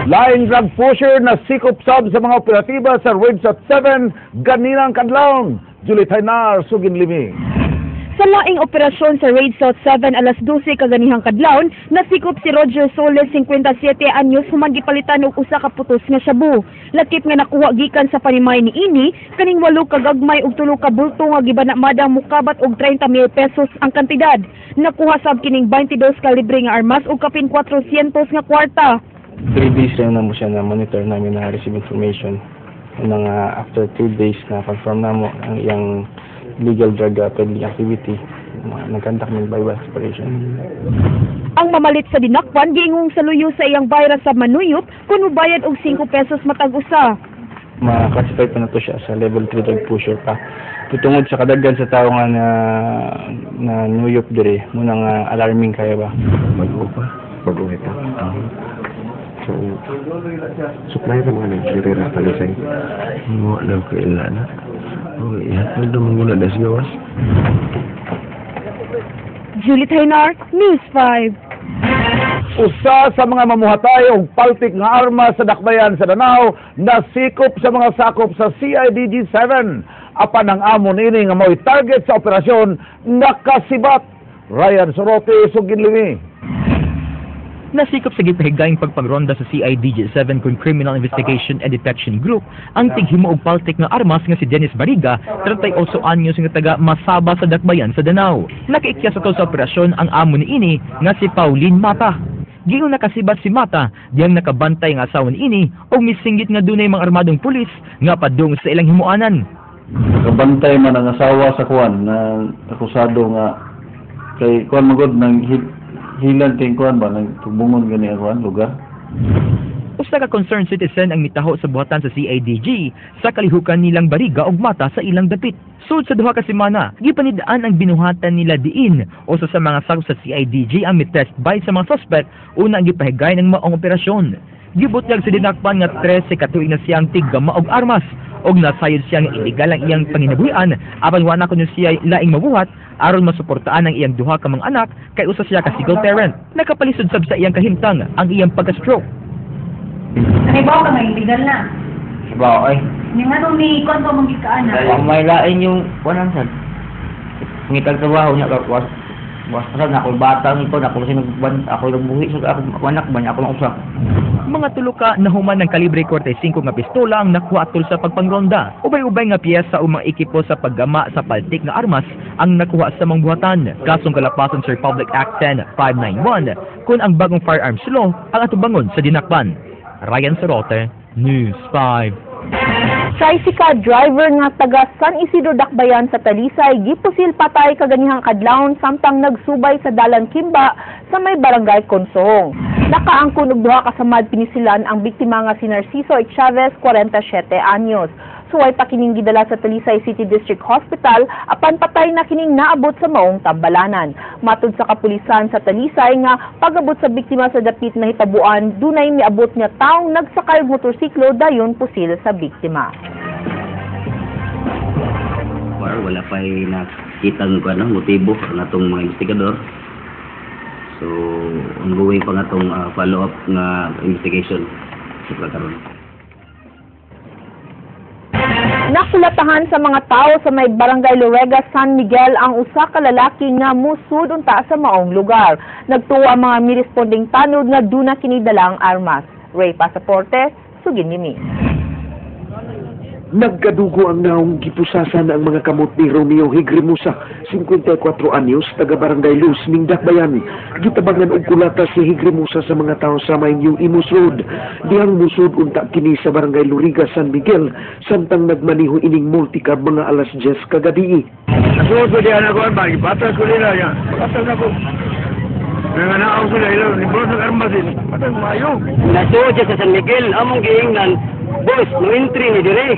Laing drug pusher na sikop sab sa mga operatiba sa Red South 7 ganinang kadlawon. Julie Taynar, sugin limi. Sa laing operasyon sa Raid South 7 alas 12 kaganihang kadlawon, nasikop si Roger Soles, 57 anyos, human gipalitan og usa ka putos nga shabu. Lakip nga nakuha gikan sa panimay ni ini, kaning walo ka gagmay ug tulo ka bulto nga gibanamada mukabat og 30 mil pesos ang kantidad. Nakuha sab kining 22 kalibre nga armas ug kapin 400 nga kwarta. 3 days rin na mo siya na monitor namin na receive information. Mga after 2 days na confirm na mo ang iyang illegal drug peddling activity. Nag-conduct ng buy operation. Ang mamalit sa dinakpan giingong sa luyo sa iyang bayra sa manuyop kun mobayad og 5 pesos matag usa. Ma-classify pa na to siya sa level 3 drug pusher pa. Tungod sa kadaghan sa tao nga na na nuyop dire, muna nga alarming kaya ba. Bago pa, bago ito. So, supply ra mga nagdiri ra Talisay. Mo alam ko ila na. Oh, ihatag na mong guna das gawas. Julie Taynar, News 5. Usa sa mga mamuhatay og paltik nga armas sa Dakbayan sa Danao nasikop sa mga sakop sa CIDG 7. Apan ang amo niini nga mao'y target sa operasyon nakasibat. Ryan Sorote, sugin limi. Nasikop sa gipahigayong pagpagronda sa CIDG-7 kun Criminal Investigation and Detection Group ang tighimo og paltik nga armas nga si Dennis Bariga, 38 anyos, nga taga Masaba sa Dakbayan sa Danao. Nakaikyas ato sa operasyon ang amo niini nga si Pauline Mata. Giingon nakasibat si Mata diyang nakabantay ang asawa niini og misinggit nga dunay mga armadong pulis nga padung sa ilang himuanan. Nakabantay man ang asawa sa kuan na akusado nga kay kuan magod nang hilan kay kuan ba nang tugbungon gani ang kuan lugar. Usa ka concerned citizen ang mitaho sa buhatan sa CIDG sa kalihukan nilang Bariga og Mata sa ilang dapit. Sud sa 2 ka semana, gipanidaan ang binuhatan nila diin usa sa mga sakop sa CIDG ang mitest by sa mga suspect una ang gipahigay ng maong operasyon. Gibutyag sa dinakpan nga 13 ka tuig na siyang tiggama og armas og nasayod siya nga illegal ang iyang panginabuhian, apan wa na kuno siya laing mabuhat aron masuportaan ang iyang duha ka mga anak kay usa siya ka single parent. Nakapalisod sab sa iyang kahimtang ang iyang pagka-stroke. Nakibaw ka nga illegal na. Ba ay. Yung anong ni kuan pa mong gikaan na. Ang may lain yung wanan sad. Ngitag trabaho niya ka was was pasad na ako bata ko na ako sinugban ako nagbuhi sa ako, ako anak ba niya ako lang usa. Mga tulo ka nahuman ng kalibre 45 nga pistola ang nakuha atol sa pagpangronda. Ubay-ubay nga piyesa o mga ekipo sa paggama sa paltik nga armas ang nakuha sa mga buhatan. Kasong kalapasan sa Republic Act 10591 kung ang bagong firearms law ang atubangon sa dinakpan. Ryan Sorote, News 5. Tricycle driver nga taga San Isidro Dakbayan sa Talisay gipusil patay kaganihang kadlawon samtang nagsubay sa dalan Kimba sa may barangay Konsong. Nakaangkon og duha ka samad pinisilan ang biktima nga si Narciso Chavez, 47 anyos. Suway pa kining gidala sa Talisay City District Hospital apan patay na kining naabot sa maong tambalanan. Matud sa kapulisan sa Talisay nga pag-abot sa biktima sa dapit na hitabuan, dunay miabot nga taong nagsakay og motorsiklo dayon pusil sa biktima. Far, wala pa nakita ng ano, motibo ang atong mga investigador. So, ongoing pa nga atong follow-up nga investigation sa pagkaroon. Nakulatahan sa mga tao sa may barangay Lorega, San Miguel ang usa ka lalaki nga musud unta sa maong lugar. Nagtuo ang mga miresponding tanod nga duna kini dalang armas. Ray Pasaporte, sugin nimi. Nagkadugo ang naong gipusasan ang mga kamot ni Romeo Higrimusa, 54 anyos, taga Barangay Luz, ning Dakbayan. Gitabangan og kulata si Higrimusa sa mga tao sa may New Imus Road. Dihang musud unta kini sa Barangay Loriga, San Miguel, samtang nagmaniho ining multicab mga alas 10 kagabii. Nasuod ko diyan ako, ba, ipatas ko nila yan. Patas ako. Nanganaaw sila, ilaw, ni Bros ng armas din. Patas maayo. Nasuod siya sa San Miguel, among giingnan, boss, no entry ni dire.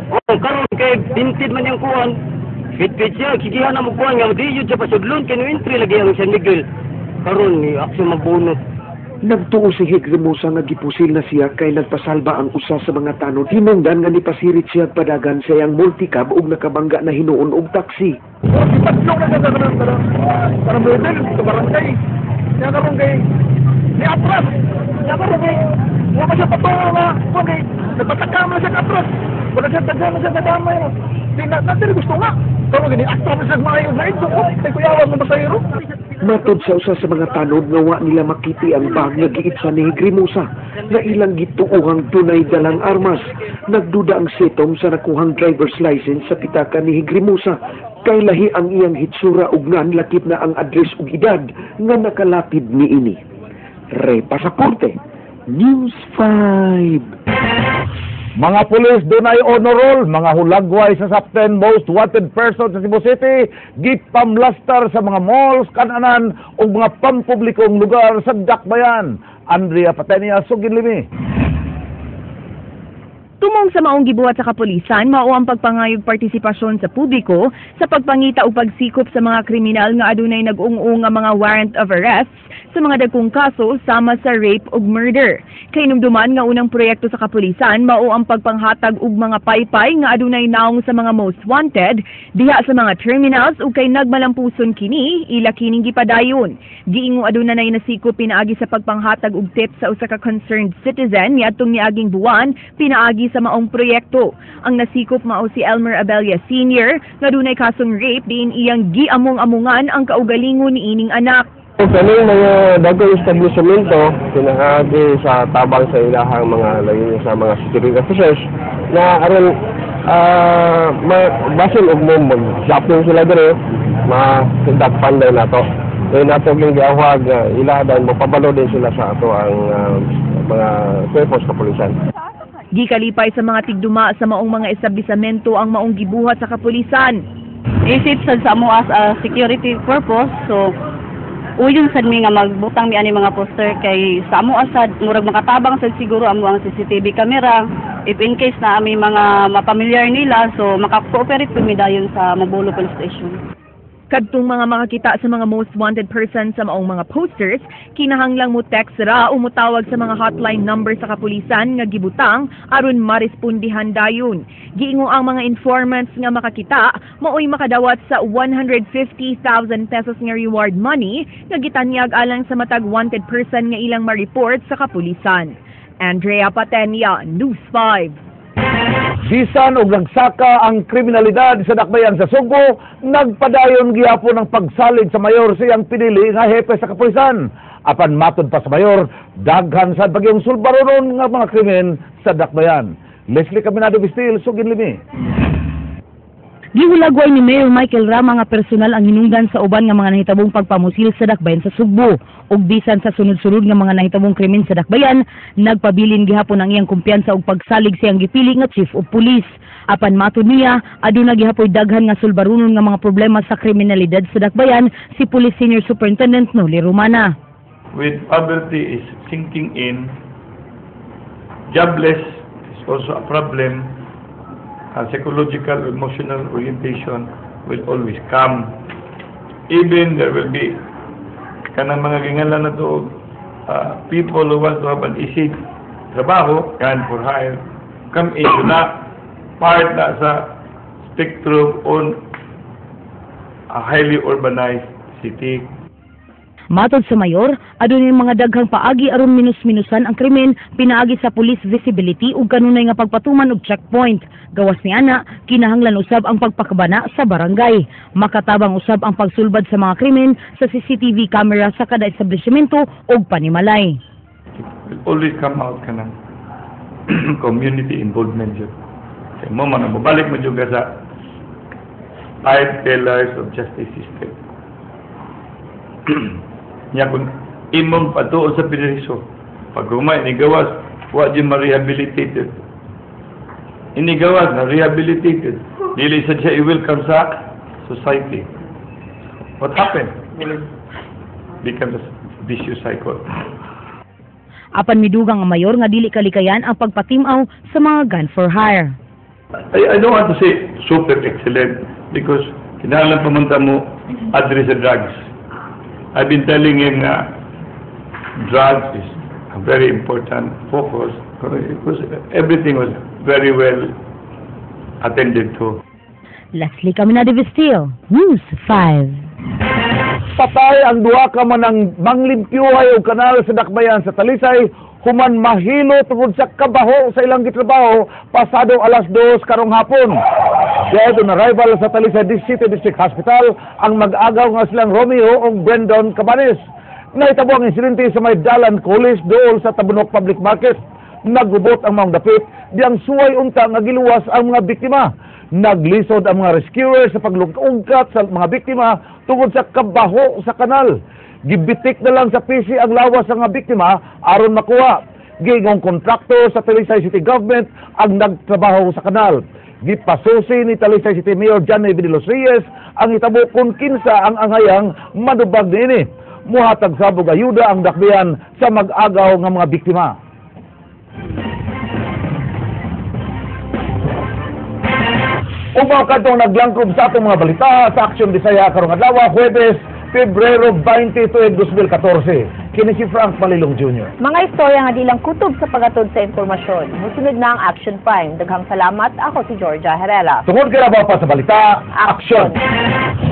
Oh, karon kay tinted man yung kuan. Fit-fit siya, kigihan na mo kuan nga di yun siya pasudlon kay no entry lagi ang San Miguel. Karon ni aksyon magbunot. Nagtuo si Higrimusa nga gipusil na siya kay nagpasalba ang usa sa mga tanod. Hinungdan nga nipasirit siya padagan sa iyang multicab ug nakabangga na hinuon og taxi. Ipatlong na sa kanang kanang kanang model sa barangay. Niya karon kay ni atras. Niya karon kay Wa man siya patuo nga kuan kay nagpataka man siya katras. Wala siya taghan na siya kadamay. Di na na dili gusto nga. Pero gini aktor na siya maayo na ito. Kay kuyawan mo pasahero. Matod sa usa sa mga tanod nga wa nila makiti ang bag nga giitsa ni Higrimusa na ilang gituohang dunay dalang armas. Nagduda ang setom sa nakuhang driver's license sa pitaka ni Higrimusa kay lahi ang iyang hitsura ug ngan lakip na ang address ug edad nga nakalapid niini. Re Pasaporte, News 5. Mga pulis dunay honor roll, mga hulagway sa 10 most wanted person sa Cebu City, gipamlastar sa mga malls, kananan ug mga pampublikong lugar sa Dakbayan. Andrea Patenia, sugin limi. Tumong sa maong gibuhat sa kapulisan, mao ang pagpangayog partisipasyon sa publiko sa pagpangita o pagsikop sa mga kriminal nga adunay nag-ung-ung nga mga warrant of arrests sa mga dagkong kaso sama sa rape ug murder. Kahinumduman nga unang proyekto sa kapulisan mao ang pagpanghatag og mga paypay nga adunay naong sa mga most wanted diha sa mga terminals ug kay nagmalampuson kini, ila kining gipadayon. Giingo aduna nay nasikop pinaagi sa pagpanghatag og tip sa usa ka concerned citizen niadtong niaging buwan pinaagi sa maong proyekto. Ang nasikop mao si Elmer Abella Sr. nga dunay kasong rape diin iyang giamong-amongan ang kaugalingon niining anak. Kaning mga dagkong establishmento pinaagi sa tabang sa ilahang mga lagi sa mga security officers na aron basin og mo mag-shopping sila diri ma-dakpan daw nato. Kaya nato ging giawhag nga ila daw mapabalo din sila sa ato ang mga cuerpos kapulisan. Gikalipay sa mga tigduma sa maong mga establishmento ang maong gibuhat sa kapulisan. Isip sad sa amo as a security purpose, so uyon sad mi nga magbutang mi ani mga poster kay sa amo asad murag makatabang sad siguro amo ang CCTV camera if in case na ami mga mapamilyar nila, so maka-cooperate pud mi dayon sa Mabolo Police Station. Kadtong mga makakita sa mga most wanted person sa maong mga posters, kinahanglang mo text ra o motawag sa mga hotline number sa kapulisan nga gibutang aron marespondihan dayon. Giingo ang mga informants nga makakita maoy makadawat sa 150,000 pesos nga reward money nga gitanyag alang sa matag wanted person nga ilang ma-report sa kapulisan. Andrea Patenia, News 5. Bisan og nagsaka ang kriminalidad sa dakbayan sa Sugbo, nagpadayon gihapon ang pagsalig sa mayor sa iyang pinili nga hepe sa kapulisan. Apan matod pa sa mayor, daghan sad pagyong sulbaronon nga mga krimen sa dakbayan. Leslie Caminado Bistil, sugin limi. Gihulagway ni Mayor Michael Rama nga personal ang hinungdan sa uban nga mga nahitabong pagpamusil sa dakbayan sa Sugbo. Ug bisan sa sunod-sunod nga mga nahitabong krimen sa dakbayan, nagpabilin gihapon ang iyang kumpiyansa ug pagsalig sa iyang gipili nga Chief of Police. Apan matod niya, aduna gihapoy daghan nga sulbaronon nga mga problema sa kriminalidad sa dakbayan si Police Senior Superintendent Noli Romana. With poverty is sinking in, jobless is also a problem. Psychological, emotional orientation will always come. Even there will be kanang mga gingalan na to, people who want to have an easy trabaho, gun for hire, come into na part na sa spectrum on a highly urbanized city. Matod sa mayor, adunay mga daghang paagi aron minus-minusan ang krimen pinaagi sa police visibility ug kanunay nga pagpatuman og checkpoint. Gawas ni ana, kinahanglan usab ang pagpakabana sa barangay. Makatabang usab ang pagsulbad sa mga krimen sa CCTV camera sa kada establishmento ug panimalay. Will always come out kanang community involvement jud. Kay mo man mabalik mo jud ka sa five pillars of justice system. Nya kung imong patuo sa pineriso, pag humay ni gawas, wa jud ma-rehabilitated. Ini gawas na rehabilitated. Dili sa siya i-welcome sa society. What happened? Becomes a vicious cycle. Apan midugang ang mayor nga dili kalikayan ang pagpatimaw sa mga gun for hire. I don't want to say super excellent because kinahanglan pa man ta mo address the drugs. I've been telling him na drugs is a very important focus because everything was very well attended to. Leslie Caminado Vestil, News 5. Patay ang duha ka manang manglimpyuhay og kanal sa dakbayan sa Talisay. human mahilo tungod sa kabaho sa ilang gitrabaho pasado alas 2 karong hapon. Dead on arrival sa Talisay City District Hospital ang mag-agaw nga silang Romeo ug Brandon Cabanes. Nahitabo ang insidente sa may Dalan College dool sa Tabunok Public Market. Nagubot ang mga dapit, diyang suway unta nga giluwas ang mga biktima. Naglisod ang mga rescuers sa paglungkat sa mga biktima tungod sa kabaho sa kanal. Gibitik na lang sa PC ang lawas sa mga biktima aron makuha. Giingong kontraktor sa Talisay City Government ang nagtrabaho sa kanal. Gipasusi ni Talisay City Mayor John A. De Los Reyes ang hitabo kung kinsa ang angayang madubag niini. Muhatag sabog ayuda ang dakbayan sa mag-agaw nga mga biktima. Umaw kadtong naglangkob sa atong mga balita sa Aksyon Bisaya karong adlaw, Huwebes, Pebrero 20, 2014. Kini si Frank Malilong Jr. Mga istorya nga di lang kutob sa pagatod sa impormasyon. Musunod na ang Action Prime. Daghang salamat. Ako si Georgia Herrera. Tungod kay pa sa balita, Aksyon! Action.